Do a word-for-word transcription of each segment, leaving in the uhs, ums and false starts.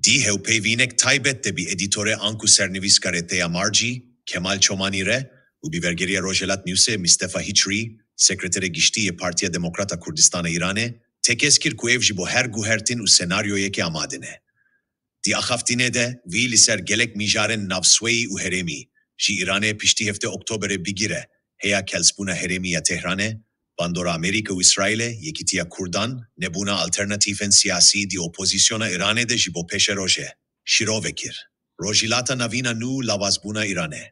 Î hewpeyvînek taybet de bi edîtorê anku sernivîskarê Teya Marcî, Kemal Çomanî re û bi vergeriya Rojhelat Newsê Mistefa Hiçrî, sekreterê giştî yê Partiya Demokrat a Kurdistana Îranê, tekez kir ku ev ji bo her guhertin û senaryoyekê amade ne. Di axaftinê de, vî li ser gelek mijarên navsweyî û herêmî, ji Îranê piştî heftê Oktoberê bigire, heya kelsbûna herêmî ya Tehranê, bandora Amerîka û Îsraîlê, yekîtiya Kurdan, nebûna alternatîfên siyasî di opozîsyona Îranê de ji bo pêşerojê, şîrove kir. Rojhilata Navîn a nû, lawazbûna Îranê.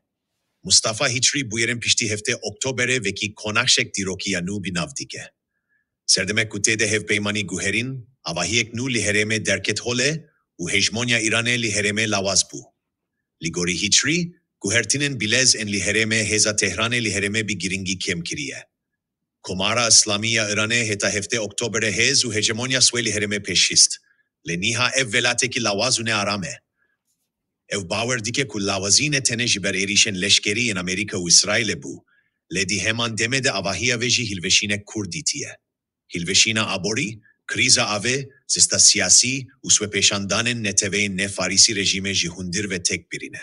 Mustafa Hiçrî bûyerên piştî heftê Oktoberê wekî konaxşek dîrokiya nû bi nav dike. Serdemek ku tê de hevpeymanî guherîn, avahiyek nû li herêmê derket holê û hejmonya Îranê li herêmê lawaz bû. Li gorî Hiçrî, guhertinên bilez ên li herêmê hêza Tehranê li herêmê bi girîngî kêm kiriye. Komara Îslamî ya Îranê heta heftê Oktoberê hêz û hejemonya swê li herêmê pêşîst. Lê niha ev welatekî lawaz û nearam e. Ev bawer dike ku lawazî ne tenê ji ber êrîşên leşkerî yên Amerîka û Îsraîlê bû, lê di heman demê de avahiya vê jî hilweşînek kûr dîtiye. Hilweşîna aborî, krîza avê, zista siyasî û swepêşandanên neteweyên ne-farîsî rejîmê ji hundir ve tek birî ne.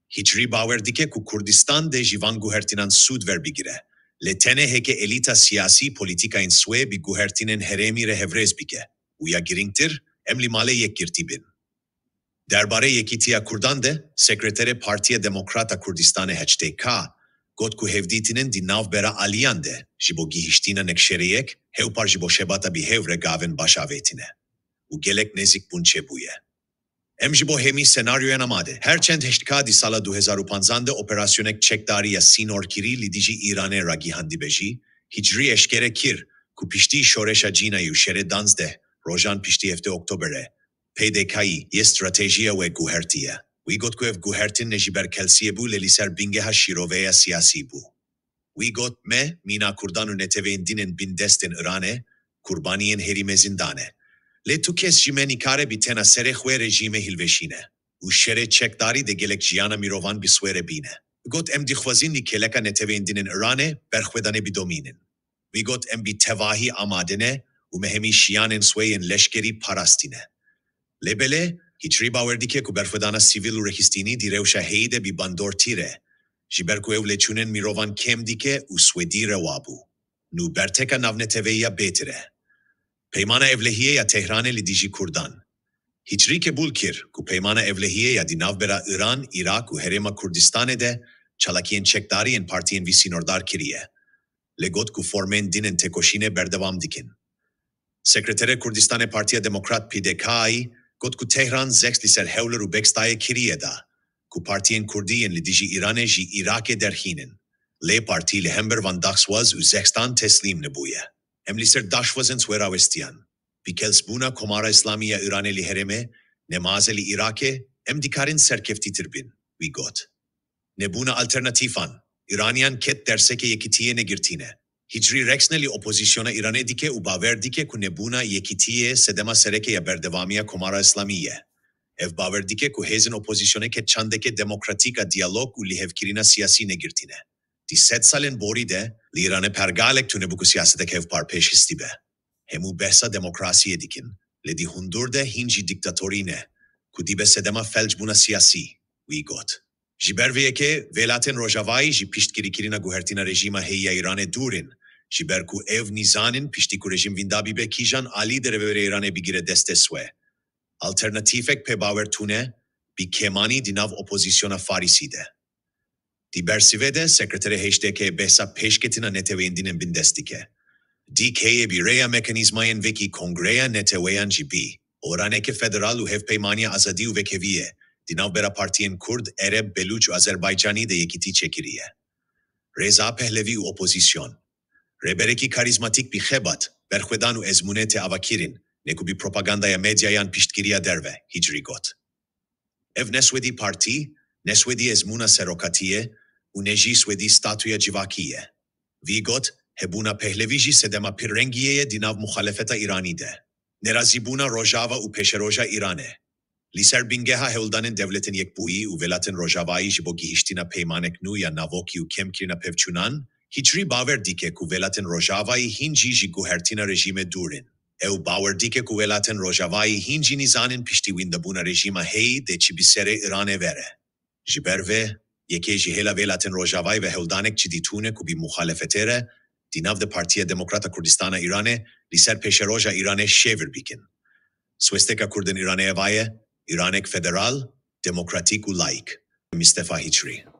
Hiçrî bawer dike ku Kurdistan dê ji van guhertinan sûd werbigire, lê tenê heke elîta siyasî polîtîkayên swê bi guhertinên herêmî re hevrêz bike û ya girîngtir, em li malê yekgirtî bin. Derbarê Yekîtiya Kurdan de, sekreterê Partiya Demokrat a Kurdistanê H D K got ku hevdîtinên di navbera aliyan de ji bo gihiştina nek şereyek, hewpar ji bo şebata bi hev re gavên baş avêtine û gelek nêzîkbûn çêbûye. Em ji bo hemî senaryoyan amade. Her çend H D K di sala du hezar û panzan de operasyonek çekdarî ya sînorkirî li dijî Îranê ragihandibe jî, Hiçrî eşkere kir ku piştî şoreşa cînayî û şerê danzdeh rojan piştî heftê Oktoberê, P D K'yê stratejiya wê guhertiye. Wî got ku ev guhertin ne ji ber kelsiyê bû, lê li ser bingeha şîroveya siyasî bû. Wî got, me, mîna Kurdan û neteweyên din ên bindestên Îranê, qurbaniyên herî mezin dane. Lê tu kes ji me nikare bi tena serê xwe rejîmê hilweşîne û şerê çekdarî de gelek jiyana mirovan bi swêre bîne. Got, em dixwazin li kêleka neteweyên din ên Îranê berxwedanê bidomînin. Wî got, em bi tevahî amade ne û me hemî şiyanên swê yên leşkerî parastîne. Lê belê, Hiçrî bawer dike ku berxwedana sivîl û rêxistinî di rewşa heyî de bi bandortî re, ji ber ku ew lêçûnên mirovan kêm dike û swêdî rewa bû. Nû berteka navneteweyî ya bêtir e. Peymana Ewlehiyê ya Tehranê li dijî Kurdan. Hiçrî qebûl kir ku Peymana Ewlehiyê ya di navbera Îran, Îraq û Herêma Kurdistanê de çalakiyên çekdarî yên partiyên vî sînordar kiriye. Lê got ku formên din ên têkoşînê berdewam dikin. Sekreterê Kurdistanê Partiya Demokrat P D K'yê got ku Tehran zext li ser Hewler û Bekstayê kiriye da ku partiyên Kurdî yên li dijî Îranê ji Îraqê derxînin. Lê partî li hember van daxwaz û zextan teslîm nebûye. Em li ser daxwazên xwe rawestiyan. Bi kelsbûna Komara Îslamî ya Îranê li herêmê, nemaze li Îraqê, em dikarin serkeftîtir bin, wî got. Nebûna alternatîfan, Îraniyan ket dersekê yekîtiyê negirtîne. Hiçrî rexne li opozîsyona Îranê dike û bawer dike ku nebûna yekîtiyê sedema sereke ya berdewamiya Komara Îslamî ye. Ev bawer dike ku hêzên opozîsyonê ket çandeke demokratîk a diyalog û lihevkirina siyasî negirtîne. Di sedsalên borî de, li Îranê pergalek tune bû ku siyasetek hevpar pêşîstî be. Hemû behsa demokrasiyê dikin, lê di hundir de hîn jî dîktatorî ne, ku dibe sedema felcbûna siyasî, wî got. Ji ber vê yekê, welatên Rojavayî ji piştgirîkirina guhertina rejîma heyî ya Îranê dûr in, ji ber ku ew nizanin piştî ku rejîm wînda bibe kîjan alî de rêveberê Îranê bigire destê swê. Alternatîfek pê bawer tune, bi kêmanî di nav opozîsyona Farîsî de. Di bersivê de sekreterê H D K'yê behsa pêşketina neteweyên din ên bindest dike. D K'yê bi rêya mekanîzmayên wekî Kongreya Neteweyan jî bi oraneke federal û Hevpeymaniya Azadî û Wekheviyê di navbera partiyên Kurd, Ereb, Belûç û Azerbaycanî de yekîtî çêkiriye. Rêza Pehlevî û opozîsyon. Rêberekî karîzmatîk bi xebat, berxwedan û ezmûnê tê avakirin, ne ku bi propagandaya medyayan piştgiriya derve, Hiçrî got. Ev ne swêdî partî, ne swêdî ezmûna serokatiyê û ne jî swêdî statûya civakî ye. Vî got, hebûna Pehlevî jî sedema pirrengiyê ye di nav muxalefeta Îranî de. Nerazîbûna Rojava û pêşeroja Îranê. Li ser bingeha hewldanên Dewletên Yekbûyî û Welatên Rojavayî ji bo gihiştina peymanek nû ya navokî û kêmkirina pevçûnan, Hiçrî bawer dike ku Welatên Rojavayî hîn jî ji guhertina rejîmê dûr in. Ew bawer dike ku welatên Rojavayî hîn jî nizanin piştî wîndebûna rejîma heyî dê çi bi serê Îranê vere. Ji ber vê yekê jî hêla welatên Rojavayî ve hewldanek cidî tune ku bi muxalefetê re di nav de Partiya Demokrat a Kurdistana Îranê li ser pêşeroja Îranê şêwir bikin. Swesteka Kurdên Îranê eva ye, Îranek federal, demokratîk û layîk. Mistefa Hîçrî.